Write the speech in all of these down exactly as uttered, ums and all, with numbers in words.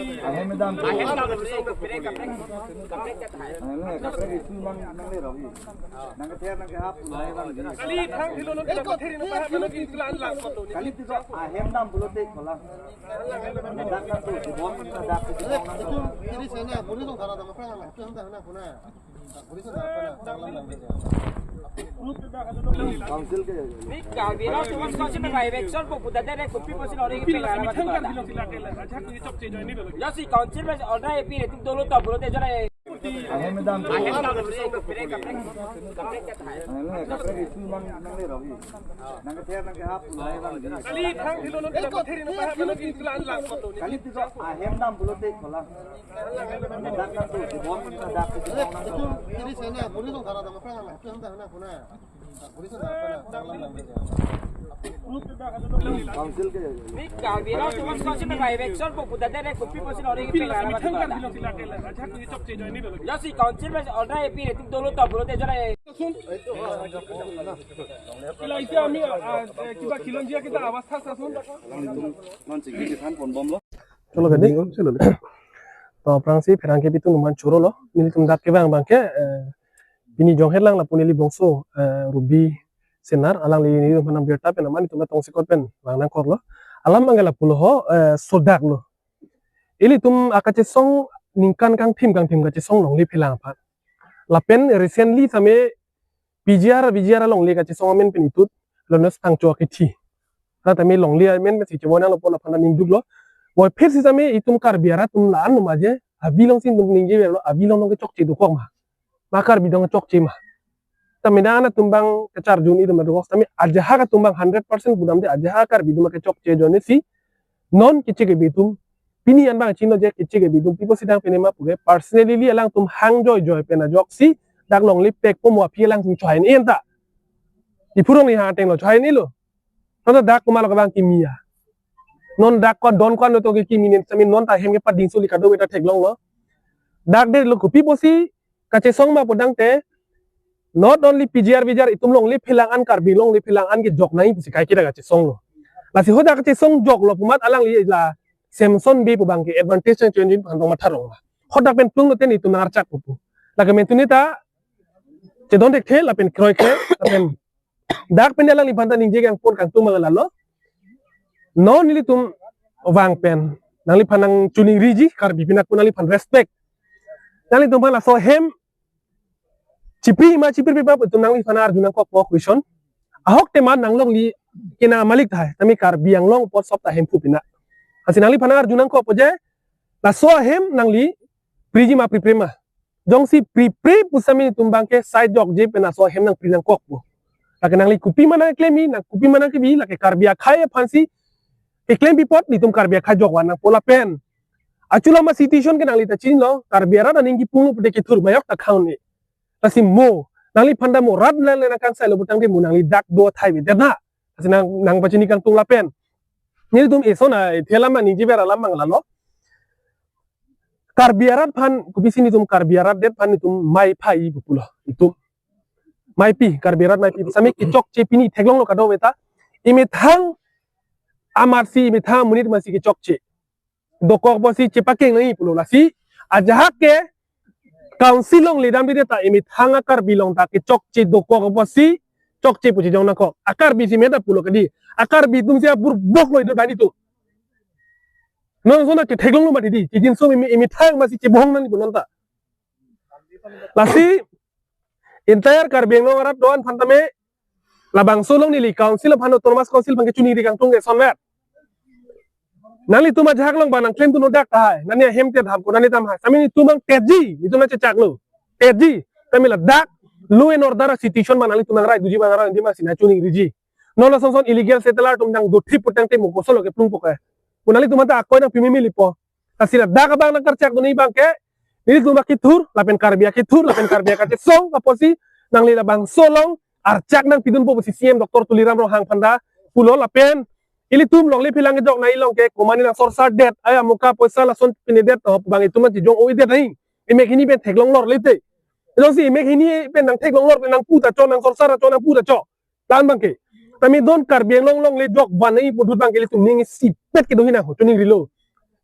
Ahem dam. Ahem dam. Ahem kaprek, kaprek, kaprek. Ahem kaprek itu nang, nang le rawi. Nang kether nang kehap, nang le rawi. Kali thang thilo nang kehap thiri nang kehap nang kehap lang. Kali itu ahem dam pulote kolang. Dak kan tu, bom dak tu. Itu, ini sana, boleh dong, kalau ada apa, apa, apa, apa. Council ke? Ni Karbi Anglong Students' Council bai election po puta dere kopi pusi lori ke pila mithang kan bilang sila ke la, ajak ni chokche join ni dolo. Ya si council bai order A P re tu dolo to bro te jara. Ahem dam. Ahem dam. Ahem kaprek, kaprek, kaprek. Ahem kaprek itu nang, nang le rawi. Nang kether nang kehap, nang le rawi. Kali thang thilo nang kehap thiri nang kehap nang kehap lang. Kali itu ahem dam pulote kolang. Dak kan tu, bom dak tu. Itu, ini sana, boleh dong, kalau ada apa, apa, apa, apa. Council ke? Ni Karbi Anglong Students' Council bai election po puta dere kopi pusi lori ke pila mithang kan bilang sila ke la, ajak ni chokche join ni dolo. Ya si council bai order A P re tu dolo to bro te jara. Kila, এতিয়া আমি, আহ, এ, কিবা খিলঞ্জীয়া কিবা অৱস্থা চাচোন। Cholo gadi. To aphrangsi pherangke bitung numan choro lo. Nelitum dak kevang abangke, eh, pini jongher lang lapu neli bongso, eh, Ruby Senar, alangli nelitum aphan birta pen amat nelitum tongsekot pen vang nangkoklo. Alam abangke lapulo ho, eh, sodak lo. Ilitum akachesong ningkan kangthim kangthim kachesong longle phelang aphan. Lapen recently tame P G R, V G R alongle kachesong amen pen itut Leonidas Phangcho akethi. Ra tame longle amen pensi chebonang lo pon aphan ning duklo. Boi phirsi tame itum Karbi arat atum la-an lo ma je, abi alongsi itum ningje verlo, abi along along kechokche dokok ma. Ma Karbi along kechokche ma. Tame dak atum abang kacharjun itum dokok, tame ajahak atum abang hundred percent pudamde ajahak Karbi atum kechokche ajoine si non keche kebi atum. Pini an abang chino je keche kebi atum pi pusi dang pine ma puke, personally alangtum hang joijoi pen ajoksi dak longle pekpo mo aphi alangtum choi ni enta. Diphu arong ni hang ateng lo choi ni lo. Non dak komat lo kabang kimi ya. Non dak ko don ko ano to ke kimi nen sami non ta hem ke pading suli kadokave ta theklong lo. Dak de lo kopi pusi kachesong ma pu dangte, not only P G R V G R, itum longle phelang an, Karbi longle phelang an kejok nai pusi kaiketa kachesong lo. Lasi hadak kachesong joklo pu amat alangli la Samson Bey pu abangke advantage nangchonji aphan tong matha rong ma. Hadak pen plung lo te nelitum nang archak pu pu. Lake men tuni ta chedon thekthe lapen kroikre lapen dak pen alangliphan ta ningje kangpon kangtung ma lalo. Non nelitum vang pen nangliphan nangchiningriji, Karbi pinak pu nangliphan respect. Nanglitum aphan laso ahem chipri ma chipri pi ma pu itum nangliphan arju nangkokpo question. Ahok te ma nang longle kena malik tahai. Tame Karbi Anglong apot sop ta Hemphu pinak. Lasi nangliphan arju nangkokpo je laso ahem nangli priji ma pripre ma. Jongsi pripre pu sami itum abangke sai jokje pen laso ahem nangpri nangkokpo. Lake nangli kopi ma nangklem, nang kopi ma nangkebi, lake Karbi akhei aphansi keklem pi apot nelitum Karbi akhei jok van nangpo lapen. Achulo ma situation ke nangli ta chinilo, Karbi arat aning kipung lo pute kethur mayok ta khang ni. Lasi mo, nangliphan ta mo rat le le nangkangsai lo pu tangte mo nangli dak do athai avedet na. Lasi nang, nangpachini kangtung lapen. Nelitum eson a, thela ma ningje vera alam abang lalo. Karbi arat aphan, kopisi nelitum Karbi arat det aphan nelitum maiphai pu pulo. Itum maipi, Karbi arat maipi. Sami kechokche pini theklong lo kadokave ta. Imethang amatsi, imethang amonit amatsi kechokche dokok pusi chepakeng nangji pulo lasi. Ajahak ke council along ledam dide ta imethang a-Karbi along ta kechokche dokok pusi chokche pu chejong nangkok. A-Karbi si meta pulo kadi. A-Karbi atum si aburbok lo itum bani tu. Non sona ketheklong lo mati di. Chijinso imi, imethang amatsi chebohong nangji pu non ta. Lasi entire Karbi Anglong arat do-an aphan tame labangso along neli council aphan, autonomous council aphan kechiningri kangtung ke sonver. Nanglitum ajahak along abang nangklemdun non dak tahai. Nani ahem te dham ko nani tam hai. Sami nelitum abang tetji, nelitum nangchechak lo. Tetji. Tame ladak law and order situation abang nanglitum nangrai duji abang nangrai duji abang si nangchiningriji. Non lason son illegal settler atum nangdothip pu tangte mo koson lo keplungpo ke. Mo nanglitum aphan ta akoi nangpimimi lipo. Lasi ladak abang nangkarchakdun abangke nelitum akethur, lapen Karbi akethur, lapen Karbi akachesong apotsi nangli labangso along archak nangpidunpo pusi C M Doctor Tuliram Ronghang aphan ta pulo lapen ilitum longle phelang kejok nai along ke komane nangsorsar det, ai amuka poisa lason pine det, oh, abang itum an chejong-oi det nai. Imek hini pen theklong lor lete. Jongsi imek hini pen nangtheklong lor pen nangpu ta cho, nangsorsar ta cho, nangpu ta cho. Tan abangke. Tame don Karbi Anglong along le jok van nai pu ahut abangke ilitum ning isipet kedo hina ho, chiningrilo.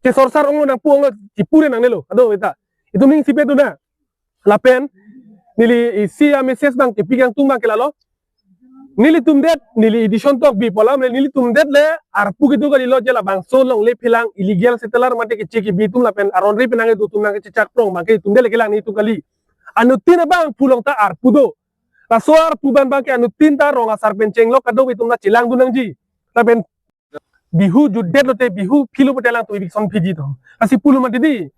Chesorsar onglo nangpu onglo, chipure nangnelo. Ado beta. Itum ning sipet duna. Lapen neli isi a-message abang kepi kangtung abang ke lalo. Nelitum det, neli edition tok bi pu alam le, nelitum det le arpu kedo kalilo je labangso longle phelang illegal settler mate keche kebi atum lapen aron-re pen nangkedo atum nangkechechak prong abang ke itum det le kelang nelitum kali. Anuttin abangphu along ta arpu do. Laso arpu abang abang ke anuttin ta rong asar pen chenglok kadokave atum ta chelangdun nangji. Lapen Bihu jutdet lote Bihu philo pute alangtum eviction phiji to. Lasi pulo mati dei.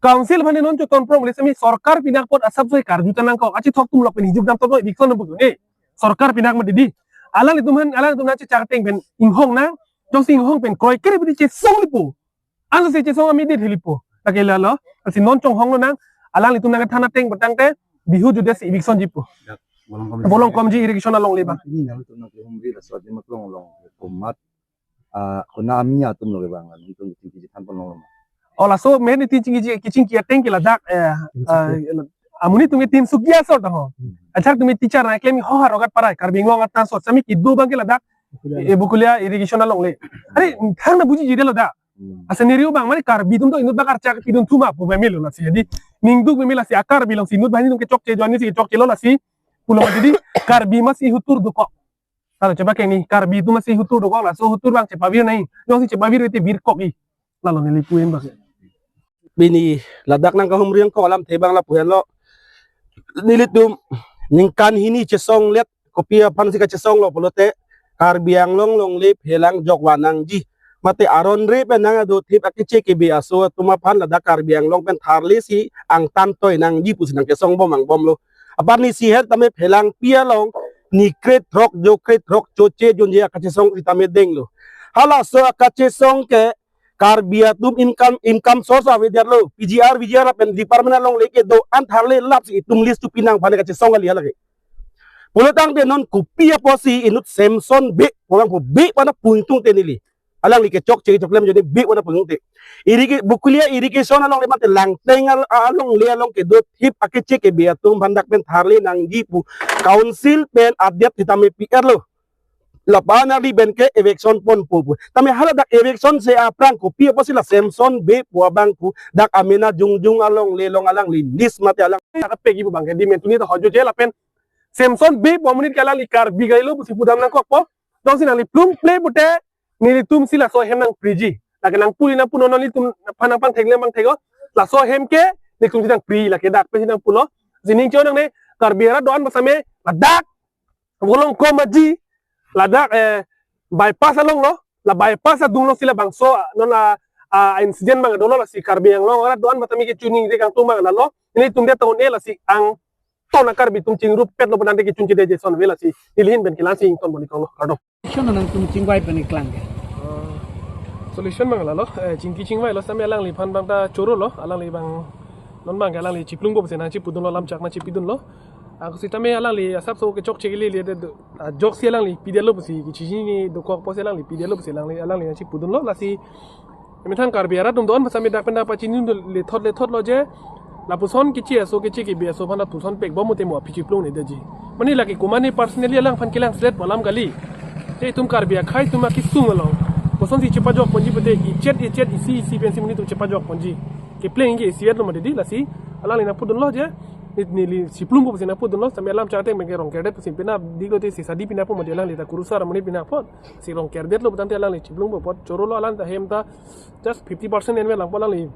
Council aphan non choton prong le semi sorkar pinang apot asap soi karju ta nangkok. Achi thok atum lok pen hijuk dam to eviction nangpu ne. Sorkar pinang mati dei. Alanglitum aphan, alanglitum nangchechak ateng pen inghong nang. Jongsi inghong pen kroikre bidi chesong lipo. Ansi chesong ami det helipo. Lake lalo. Lasi non chonghong lonang. Alanglitum nangkethan ateng petang te Bihu jutdet si eviction jipo. Bolong komji irrigation alongle abang. Ini nang tu nak humri la suat ni maklong long komat. Ah, kona ami atum lo abang, alanglitum kechingki chethan pon long lo. Oh, laso meni tin chingki, kechingki ateng ke ladak, eh, ah, amonit atum ke Tinsukia sort ho. Hmm. Achar atum ke teacher nangklem ho ha Rogat Parai, Karbi Anglong atan sort, sami kedo abang ke ladak, Bokolia. Eh, Bokolia irrigation alongle. Are, thang na bujiji det lo da. Hmm. Asa neri abang mane Karbi atum to inut bak archak pidun thuma pu bemelo lasi. Jadi, ningduk bemelo lasi a-Karbi alongsi inut banghini atum ke chokche, join si chokchelo lasi. Pulo mati dei, Karbi masi hutur dokok. Lalo chepa keng ni, Karbi atum masi hutur dokok, laso hutur abang chepavir nai. Jongsi chepavir ite virkok i. Lalo neli pu-en abang. Pini ladak nangkahumri nangkok alamthe abang lapu henlo. Nelitum ningkan hini chesonglet, kopi aphansi kachesonglo pulote Karbi Anglong longle phelang jokva nangji. Mate aron-re pen nangkedo thip akeche kebi aso atum aphan ladak Karbi Anglong pen tharle si angtan toi nangji pusi nangkesong bom angbomlo. Apar ni si het tame phelangpi along ni kre throk jo kre throk choche jonje akachesong sitame denglo. Halaso akachesong ke Karbi atum income, income source avedetlo. P G R, V G R pen department alongle kedo-an tharle lapsi itum list tu pinang aphan kachesong kali halake. Pulo tangte non kopi apotsi inut Samson Bey, orang po Bey pu nangpu ingtungte neli. Alangli kechokche choklem jodi Bey pu nangpu ingtungte. Irrigi-, Bokolia irrigation alongle mate Langteng al-, alongle along kedo thip akeche kebi atum aphan dak pen tharle nangji pu council pen adet sitame pi-etlo. Lapu nangli pen ke eviction ponpo pu. Tame haladak eviction si aphrang kopi apotsi la Samson Bey pu abangphu dak amena jongjong alongle along alangli list mate alang. Dak pegi pu abang ke di mentuni ta hojo je lapen Samson Bey pu amonit ke alangli Karbi kalilo pusi pudam nangkokpo. Jongsi nangli plung ple pute nelitum si laso ahem nangpriji. Lake nangpuli nangpunon nelitum aphan nangpangthek le pangthek o. Laso ahem ke nelitum si nangpri lake dak pensi nangpulo. Jining chonang ne Karbi arat do-an bang same ladak Bolong Komaji ladak, eh, bypass along lo, la bypass adung lo si labangso, non la, ah, incident abang dolo lasi Karbi Anglong arat do-an bang same kechuningje kangtung abang lalo, nelitum det tone lasi angton a-Karbi atum chingrupetlo pu nangte kechunche det Jason ave lasi, neli ahin pen kelang si ington boni konglo, kardom. Solution nangtum chingvai pen kelang ke. Oh, solution abang lalo, eh, chingki chingvailo same alangliphan abang ta chorolo, alangli abang non abang ke alangli chiplungpo pusi nangchipudunlo, lamchak nangchipidunlo. Ako sitame alangli asapso kechokche kali le de, ah, joksi alangli pidetlo pusi, kechini dokok apotsi alangli pidetlo pusi alangli, alangli nangchipudunlo, lasi emethang Karbi arat atum do-an bang same dak pen dak pachinidun lethot lethotlo je, lapuson keche aso keche kebi aso aphan lapuson pekbom mute mo aphi chiplung ne detji. Mane lake komatne personally alangphan kelang slet pu alam kali. Je itum Karbi akhei atum akesung along kosonsi chepajok ponji pute ichet ichet isi isi pensi monit atum chepajok ponji. Kepleng ke isi etlo mati dei lasi alangli nangpudunlo je. Neli, neli chiplungpo pusi nangpudunlo, same alamchak ateng pen ke Rongkerdet pusi pina diklo te si sadi pina po mati alangli ta kurusar amonit pina po. Si Rongkerdetlo pu tangte alangli chiplungpo apot chorolo, alang ta hem ta just fifty percent enve langpo alangli.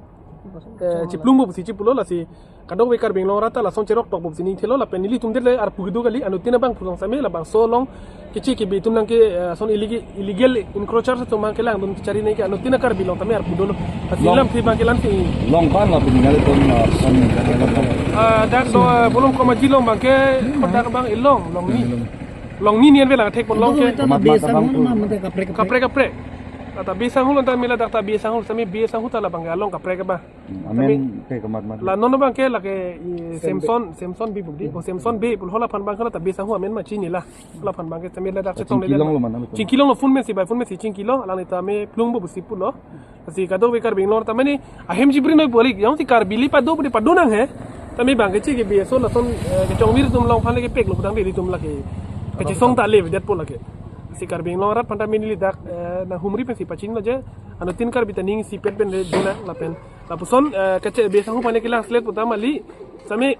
Eh, chiplungpo pusi chipulo lasi kadokave Karbi Anglong arat ta lason cherok tokpo pusi ningthelo lapen nelitum det le arpu kedo kali, anuttin abangphu along same labangso along keche kebi atum nangke, eh, son illegal, illegal encroacher atum abang kelangdun kechari nangke anuttin a-Karbi along tame arpu dolo. Lasi long, lamthe abang kelang si. Long ko-an lo pini nelitum, eh, son, ah, dak do, eh, Bolong Komaji along abang ke, hmm, kodak abang ilong, long ni. Hmm. Long ni nian ve lang thek pon long ke. Mat, mat, mat, mat. Kaprek, kaprek. Ata Bey Sanghu lo ta mela dak ta Bey Sanghu, same Bey Sanghu ta labang ke along kaprek abang. Hmm, amen ke komat mat. La non abang ke lake, i, Samson, Samson Bey pu dei. Oh, Samson Bey pu halaphan abang ke la ta Bey Sanghu amen ma chinila. Halaphan abang ke tame ladak chetong le. Chingkilong lo mana lo. Chingkilong lo, phone me si, by phone me si chingkilong, alangli tame plungpo pusi pulo. Lasi kadokave Karbi Anglong ta mane ahem chipri noi pu kali, jongsi Karbi le pado pudi pado nang he. Tame abang keche kebi aso lason, eh, kechongvir atum alongphan le kepeklo pu tangte ilitum lake kechesong ta le vedetpo lake. Si Karbi Anglong arat aphan ta mini ladak, eh, nanghumri pensi pachinilo je, anuttin Karbi ta ning isipet pen le dona lapen. Lapuson, eh, kache be sanghu aphan ke lang slet puta mali, sami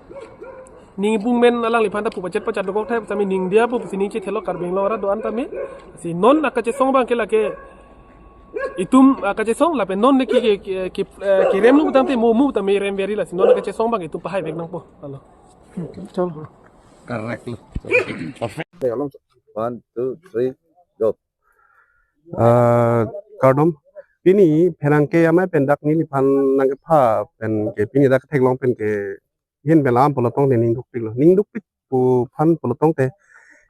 ning bung men alangliphan ta pu pachet pachet dokok thai, sami ning dia pu si ning chethelo Karbi Anglong arat do-an tame. Si non akachesong abang ke lake itum akachesong lapen non ne ki, ki, ki, eh, kirem lu tangte mo mu tame rem veri la si non akachesong abang itum pahai vek nangpo. Alo. Chalo. Correct. Perfect. One, two, three, go. Ah, kardom. Pini pherangke amei pen dak neliphan nangkepha pen ke pini dak theklong pen ke hin pen lam pulo tangte ning dukpiklo. Ning dukpik pu aphan pulo tangte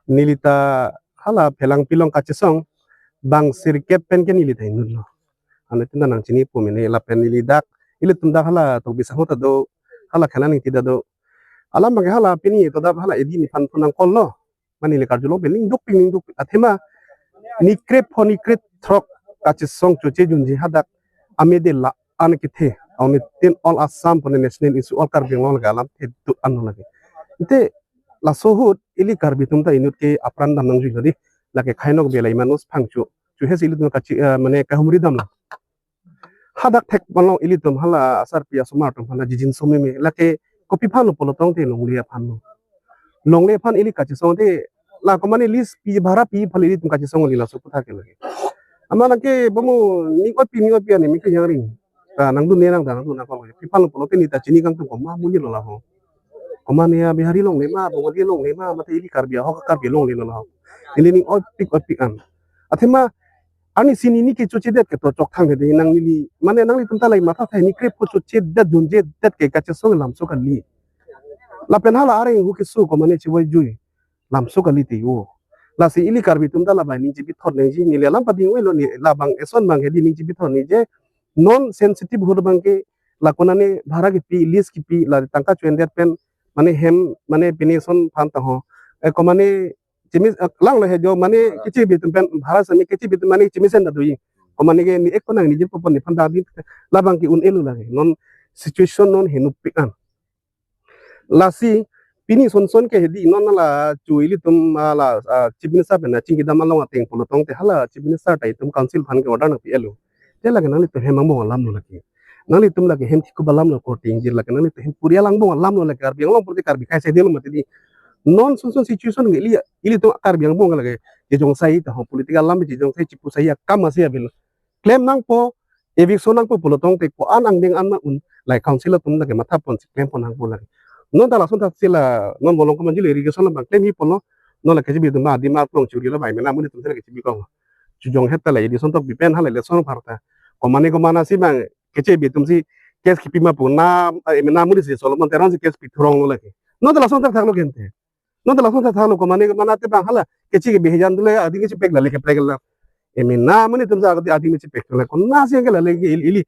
neli ta hala phelang pilong kachesong bang sirkep pen ke neli ta inutlo. Anuttin ta nangchini pu mene lapen neli dak ilitum dak hala Tokbi sanghu ta do, hala Khena Ingti ta do. Alam abang ke hala pini to dak hala edi neliphan phone nangcall lo. Mane neli karjulong pen ning dukpik ning dukpik. Athema ni krepho ni krethrok kachesong choche junji hadak amede la-an kethe. Anuttin all Assam pone national issue all Karbi Anglong lake alam the dut anlo lake. Ante laso ahut ili Karbi atum ta inut ke apran dam nangjuilo dei. Lake khainok belai manus phangcho. Chu he si ilitum kachi, eh, mane kahumri damlo. Hadak thek panlo ilitum hala asarpi asomar atum aphan jijinso meme. Lake kopi aphanlo pulo tangte longle aphanlo. Longle aphan ili kachesong te la komane lease pi bhara pi aphan ilitum kachesong li laso aphuthak ke lake. Amat nangke bomo ning oi pi ning oi pi ani mi ke yang ring. Ta nangdun ne nang ta nangdun nangkok. Kopi aphanlo pulo tangte neli ta chini kangtung komat amonit lo laho. Komane ya Bihari longle ma, Bengali longle ma, mate ili Karbi ahok Karbi longle lo laho. Ili ning oipik oipik an. Athema arni si neli ke chochedet ke to chokthang hedi nang neli. Mane nanglitum ta lai matha thai ni krepho chochedet junjedet ke kachesong lamso kali. Lapen hala areng hu keso komane chevoi jui. Lamso kali te o. Lasi ili Karbi atum ta labai ning chibithot nangji neli alam pading oilo ne labang eson abang hedi ning chibithot ne je non sensitive ahut abang ke la konane bhara kepi, lease kepi, la tangka chuendet pen, mane hem, mane pini eson aphan ta ho. Eh, komane chimi, eh, langlo he jo, mane kechebi atum pen, bhara sami kechebi atum mane chimisen ta doji. Komane ke ne ek konang ne jin popon nephan ta di, labang ke un-elo lake. Non situation non henupik an. Lasi, pini son son ke hedi, non la chu ilitum, ah, la, ah, Chief Minister pen chingkidam along ateng pulo tangte hala Chief Minister ta itum council aphan ke order nangpi-elo. Te lake nanglitum hem angbong alamlo lake. Nanglitum lake hem thikup alamlo korte ingjir lake nanglitum hem puri alangbong alamlo lake Karbi Anglong purti Karbi khai se delo mati di. Non son son situation ke ili, ilitum Karbi angbong lake. Jejongsai ta ho political alam jejongsai chipu sai akam asi abil. Klem nangpo, eviction nangpo pulo tangte ko-an angdeng an ma un, lai council atum lake matha ponsi klem pon nangpo lake. Non ta lason ta sila, non bolong komanjil irrigation labang klem hi pulo, non lake kechebi atum ma adim arplong churi lo bai mena amonit atum sila kechebi kong. Chujong het ta lai di son tok bipen hala le son pharta. Komane komane si bang kechebi atum si case kipi ma pu na, eh, mena amonit si Solomon Teron si case pi thurong lo lake. Non ta lason ta thaklo gente. Non ta lason ta thaklo komane komane te bang hala kechi ke behijan dule ading kechipek lale keprek la. Emena amonit atum sa adi kechipek la kona si ke lale ke ili, ili.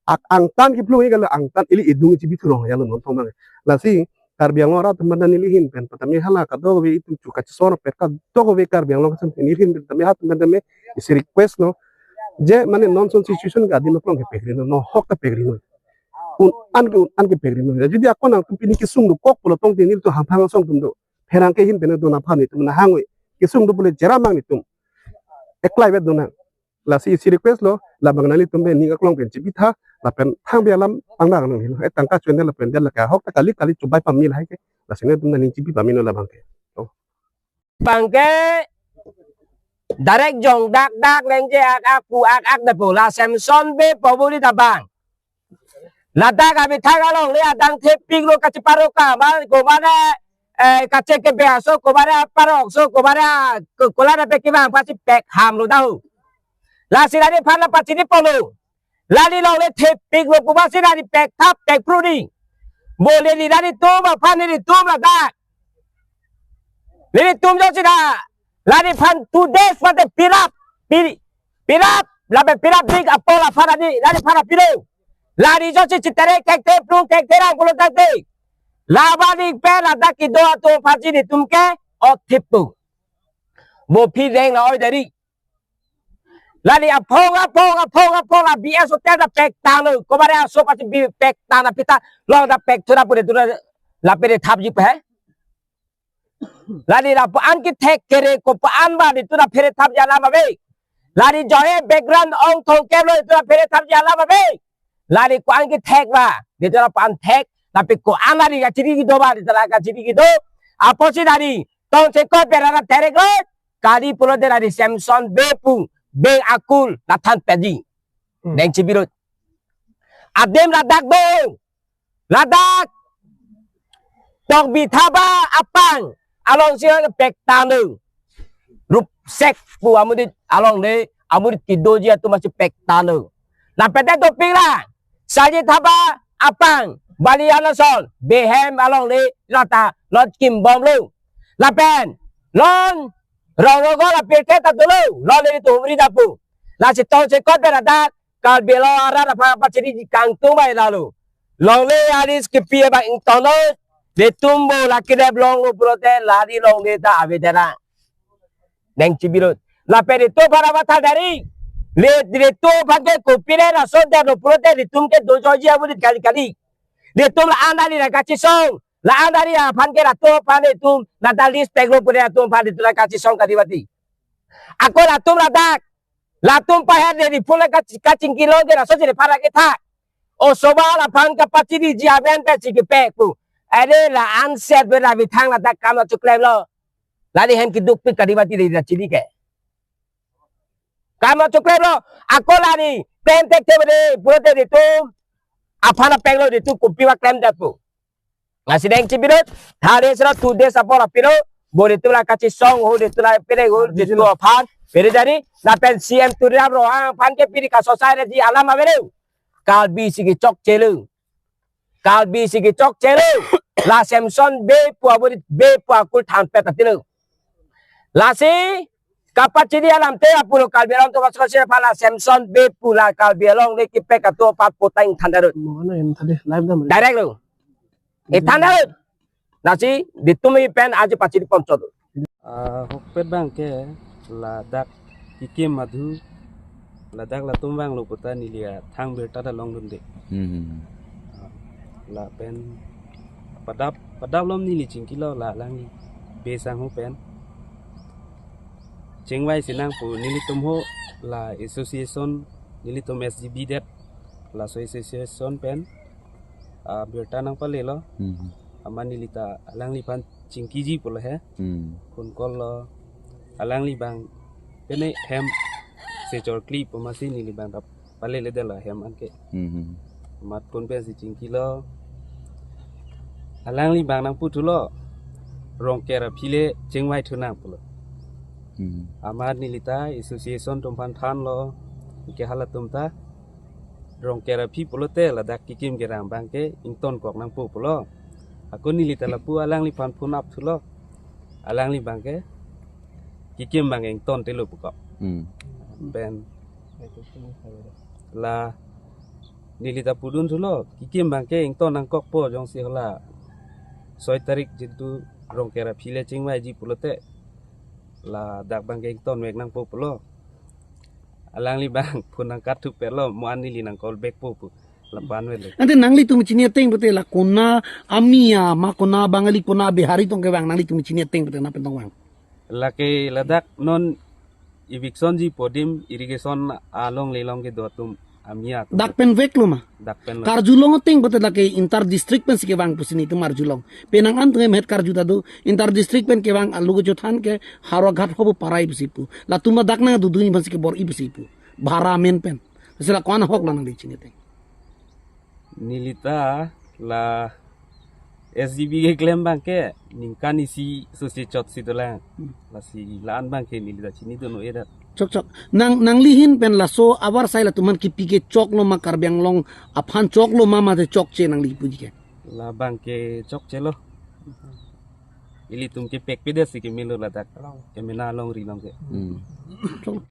Ak angtan kiphlung ke la angtan ili idung chibi thurong ya lo non thong bang. Lasi Karbi Anglong arat atum aphan neli hin pen patame hala kadokave itum chu kachesong pet kadokave Karbi Anglong kasam neli hin pen patame hat pen patame isi request lo. Je mane non son situation ke adim aklong kepekri no, no hok ta pekri no. Un-an ke un-an kepekri no. Jadi ako nangtum pini kesung dokok pulo tangte nelitum hamphang asong atum do. Pherangke ahin pen do na aphan itum nahang oi. Kesung do pule jeram nang itum. Eklai vet do nang. Lasi isi request lo, labang nanglitum pen ning aklong pen chibitha, lapen thang bi alam pangdak nang hilo. Eh tangka chuendet lapen det lake ahok ta kali kali chubai pamil hai ke. Lasi nanglitum ning chibi pamil lo labang ke. Oh. Bang ke direct jong dak dak leng je ak ak pu ak ak da pu la Samson Bey pu buli ta bang. Ladak abi thang alongle adang thepik lo kachiparo ka ma ko mana, eh, kache ke beha so ko mana parok so ko mana ko, kola na pe kibang pasi pek ham lo dahu. Lasi la nephan la pachini polo. La nelongle thepik lo pu pasi la nepek thap pek pru ni. Bo le ni la netum aphan netum ladak. Netum jo sida. La nephan two days mate pirap. Pi-, pirap. Lapen pirap dik apol aphan ani. La nephan apilo. La ne jo si chitere kekte prung kekte rang pulo tangte. La ba dik pen ladak kedo atum aphan si netum ke othip tu. Bo phi deng na oi dari. La ne aphong aphong aphong aphong la B S hotel ta pek tang lo. Ko bare aso pasi bi pek tang na pita. Long ta pek thura pure thura. La pede thap ji pe. Lali lapu-an kethek kere ko-an ba, netum aphan phere thapji alam ave. Lali johe background ong thongkep lo, netum aphan phere thapji alam ave. Lali ko-an kethek ba, netum lapu-an thek, tapi ko-an lali kachiri kedo ba, netum la kachiri kedo. Apotsi lali tong chekot pera terek lo, kali pulote lali Samson Bey pu, Bey akul, la thanpetji. Hmm. Neng chibirut. Adim ladak do. Ladak Tokbi Thaba apang alongsi pek tanu. Rupsek pu amonit along le, amonit kedoji atum si pek tanu. Lapen te dopik la Saji Thaba apang Balian ason, Bey hem along le, lata lon kimbom lo. Lapen lon Rong Rogo la pirthe ta dolo, lon le tu humri dapu. Lasi tong chekot pera dak Karbi Anglong arat aphan pachiriji kangtung bai lalo. Longle aris kipi abang ingtonlo. Netum bo lake dep longlo pulote lali longle ta avedena. Neng chibirut. Lapen netum aphan abathadari. Le, netum aphan ke kopine laso dep lo pulote netum ke dojoji amonit kali kali. Netum la-an lali la kachisong. La-an lali aphan ke latum aphan netum nata list peklo pune latum aphan netum la kachisong kali mati. Ako latum ladak. Latum paher de di pula ka, kachingki lo ke laso chiri para ke tha. O soba laphan kapachiriji amen pe chiki pek pu. Ere la anset be la bithang ladak kam la choklem lo. Lali hem keduk pi kali mati de la chiri ke. Kam la choklem lo. Ako lali klem tek te de pulote netum aphan apeng lo, netum kopi ba klem det pu. Lasi neng chibirut, thare sera two days apor apilo, bo netum la kachisong ho, netum la pere ho, netum aphan, pere dari, lapen C M Tuliram Ronghang aphan ke piri ka society alam avereu. Karbi si kechokche lo. Karbi si kechokche lo. La Samson Bey pu amonit, Bey pu akul thanpet atilo. Lasi kapachini alam te apuro Karbi Anglong Autonomous Council aphan la Samson Bey pu la Karbi Anglong le kepek atum aphan potang thandarut. Mo ano em thade live dam. Direct lo. E thandarut. Lasi netum pen aji pachini ponchot. Ah, ahokpet abang ke ladak kekim madhu, ladak latum vanglo puta neli athang birta ta longdunde. Hmm. Ah, lapen padap, padap lom neli chingkilo la alangli Bey sangho pen. Chingvai sinang pu nelitum ho la association, nelitum S G B det, laso association pen ah, birta nangpalelo. Hmm. Amat neli ta alangliphan chingkiji pulo he. Hmm. Phone call lo. Alangli abang pene hem se chorkli pu masi neli abang ta paleledetlo hem anke. Hmm. Amat phone pensi chingkilo. Alangli abang nangputhulo. Rongker aphi le chingvai thunang pulo. Hmm. Amat neli ta association atum aphan thanlo. Ke halatum ta Rongker aphi pulote ladak kekim kerang abang ke ingtonkok nangpo pulo. Ako neli ta lapu alangliphan phone up thulo. Alangli abang ke kekim abang ingtontelo pukok. Hmm. Pen la neli ta pudun thulo, kekim abang ke ington nangkokpo jongsi hala soi tarik jitu Rongker aphi le chingvaiji pulote ladak abang ke ingtonvek nangpo pulo. Alangli abang phone nangkat thupetlo, mo an neli nang call back po pu. Lapu-an avelo. Ante nanglitum chini ateng pute la kona amia ma kona Bangali kona Bihari tong kevang, nanglitum chini ateng pute na pen tong vang? Lake ladak non eviction ji pu adim irrigation along lelong kedo atum amia atum. Dak pen veklo ma? Dak pen lo. Karjulong ateng pute lake inter district pensi kevang pusi netum arjulong. Penang an tengem het karju ta do, inter district pen kevang alu kechothan ke Howraghat ho pu parai pusi pu. Latum dak nangdudun pensi kebor-i pusi pu. Bhara amen pen. Sila ko-an ahok lo nangli chini ateng? Neli ta la S G B keklem abang ke ningkan isi sose chotsi dolang. Hmm. Lasi la-an abang ke neli ta chinidun-o-edet. Chok chok. Nang, nangli ahin pen laso avarsai latum aphan kepi ke choklo ma, Karbi Anglong aphan choklo ma mate chokche nangli puji ke? Labang ke chokchelo. Ilitum kepekpedet si kemelo ladak. Along. Kemena alongri along ke. Hmm. Chok.